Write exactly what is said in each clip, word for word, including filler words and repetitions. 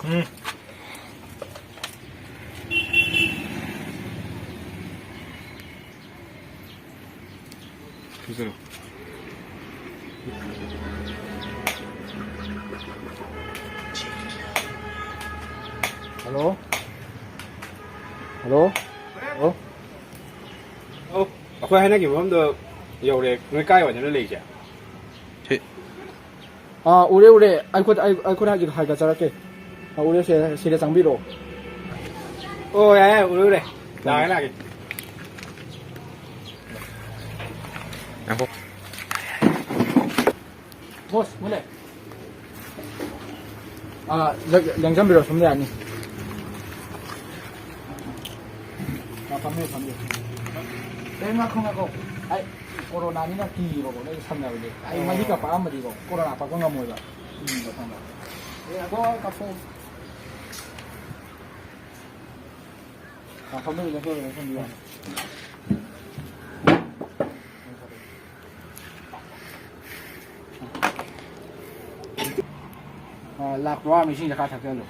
ꯎꯝ꯫ Hello. Hello. Hello. ꯑꯣ, ꯑꯩꯈꯣꯏ ꯍꯥꯏꯅꯈꯤꯕ ꯃꯐꯝꯗꯣ ꯌꯧꯔꯦ꯫ ꯅꯣꯏ ꯀꯥꯏ ꯋꯥꯏꯗꯅꯣ ꯂꯩꯔꯤꯁꯦ? ꯁꯤ꯫ ꯑꯥ, ꯎꯔꯦ, ꯎꯔꯦ꯫ ꯑꯩ ꯈꯨꯠ, ꯑꯩ, ꯑꯩ ꯈꯨꯠ ꯍꯥꯏꯒꯠ-, ꯍꯥꯏꯒꯠꯆꯔꯛꯀꯦ꯫ ꯑꯥ, ꯎꯔꯦ, ꯁꯦ-, ꯁꯤꯗ ꯆꯪꯕꯤꯔꯛꯑꯣ꯫ ꯑꯣ, ꯌꯥꯏ, ꯌꯥꯏ, ꯎꯔꯦ, ꯎꯔꯦ꯫ ꯂꯥꯛꯑꯒꯦ, ꯂꯥꯛꯑꯒꯦ꯫ ꯉꯥꯏꯈꯣ꯫ ꯕꯣꯁ, ꯃꯨꯂꯦ꯫ ꯑꯥ, ꯂꯦꯡ-, ꯂꯦꯡꯖꯟꯕꯤꯔꯣ, ꯁꯣꯝꯗ ꯌꯥꯅꯤ꯫ ꯑꯥ, ꯐꯝꯕꯤꯌꯨ, ꯐꯝꯕꯤꯌꯨ꯫ ꯑꯦ, ꯉꯥꯏꯈꯣ, ꯉꯥꯏꯈꯣ꯫ ꯑꯩ ꯀꯣꯔꯣꯅꯥꯅꯤꯅ ꯀꯤꯕꯀꯣ, ꯅꯣꯏ ꯁꯝꯅꯕꯗꯤ꯫ ꯑꯩ ꯃꯍꯤꯛꯀ ꯄꯥꯛꯑꯝꯃꯗꯤꯀꯣ, ꯀꯣꯔꯣꯅꯥ ꯄꯥꯛꯄ ꯉꯝꯃꯣꯏꯕ꯫ ꯀꯤꯕ ꯈꯪꯕ꯭ꯔꯥ? ꯑꯦ, ꯉꯥꯏꯈꯣ, ꯀꯥꯞꯊꯣꯛ꯫ ꯑꯥ, ꯐꯝꯕꯤꯌꯨ, ꯂꯦꯡꯖꯟꯕꯤꯔꯣ, ꯂꯦꯡꯖꯟꯕꯤꯔꯣ꯫ ꯑ, ꯂꯥꯛꯄ꯭ꯔꯣ? ꯏꯁꯤꯡ ꯖꯀꯥ ꯊꯛꯆꯜꯂꯨ꯫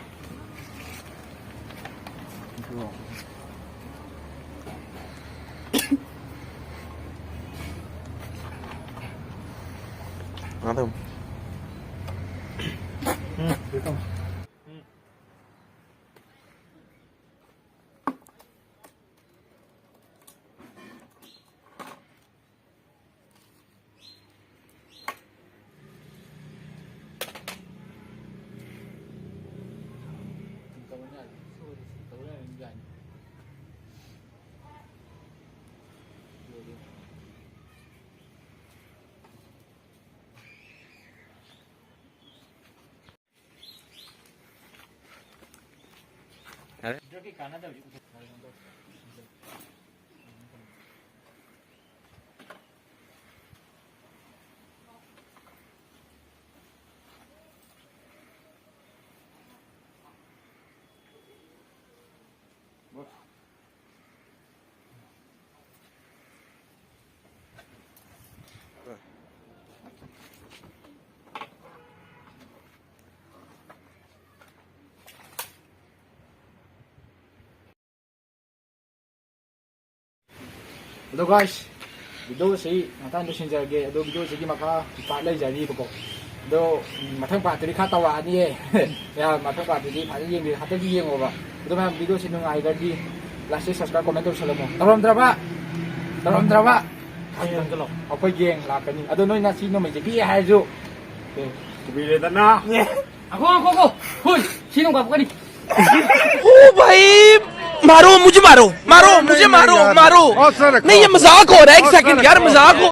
ꯉꯥ ꯊꯝꯃꯨ꯫ ꯎꯝ, ꯁꯤꯗ ꯊꯝꯃꯨ꯫ ꯌꯥꯔꯦ꯫ ꯑꯗꯣ guys, video ꯁꯤ ꯉꯥꯛꯇꯪ ꯂꯣꯏꯁꯤꯟꯖꯔꯒꯦ꯫ ꯑꯗꯣ video ꯁꯤꯒꯤ ꯃꯈꯥ part ꯂꯩꯖꯔꯤꯕꯀꯣ꯫ ꯑꯗꯣ, ꯎꯝ, ꯃꯊꯪ part ꯇꯨꯗꯤ ꯈꯔ ꯇꯧꯔꯛꯑꯅꯤꯌꯦ꯫ ꯌꯥ, ꯃꯊꯪ part ꯇꯨꯗꯤ ꯐꯖꯅ ꯌꯦꯡꯕꯤꯔꯣ, ꯍꯟꯗꯛꯇꯤ ꯌꯦꯡꯉꯣꯕ꯫ ꯑꯗꯣ ꯃꯌꯥꯝ, video ꯁꯤ ꯅꯨꯡꯉꯥꯏꯔꯒꯗꯤ like, share, subscribe, comment ꯇꯧꯁꯜꯂꯝꯃꯣ꯫ ꯇꯧꯔꯝꯗ꯭ꯔꯕ? ꯇꯧꯔꯝꯗꯔꯕ? ꯑꯩꯈꯣꯏ gang ꯂꯥꯛꯀꯅꯤ꯫ ꯑꯗꯣ ꯅꯣꯏꯅ ꯁꯤ ꯅꯣꯡꯃꯩꯁꯦ ꯄꯤꯛꯑꯦ ꯍꯥꯏꯔꯁꯨ, ꯑꯦ, ꯀꯨꯏꯔꯦꯗꯅ꯫ ꯑꯈꯣ, ꯑꯈꯣ, ꯑꯈꯣ꯫ ꯍꯨꯏ, ꯁꯤ ꯅꯣꯡ ꯀꯥꯞꯄꯛꯀꯅꯤ꯫ ओ भाई, मारो, मुझे मारो, मारो, मुझे मारो, मारो। नहीं, ये मजाक हो रहा है, एक सेकंड यार, मजाक हो।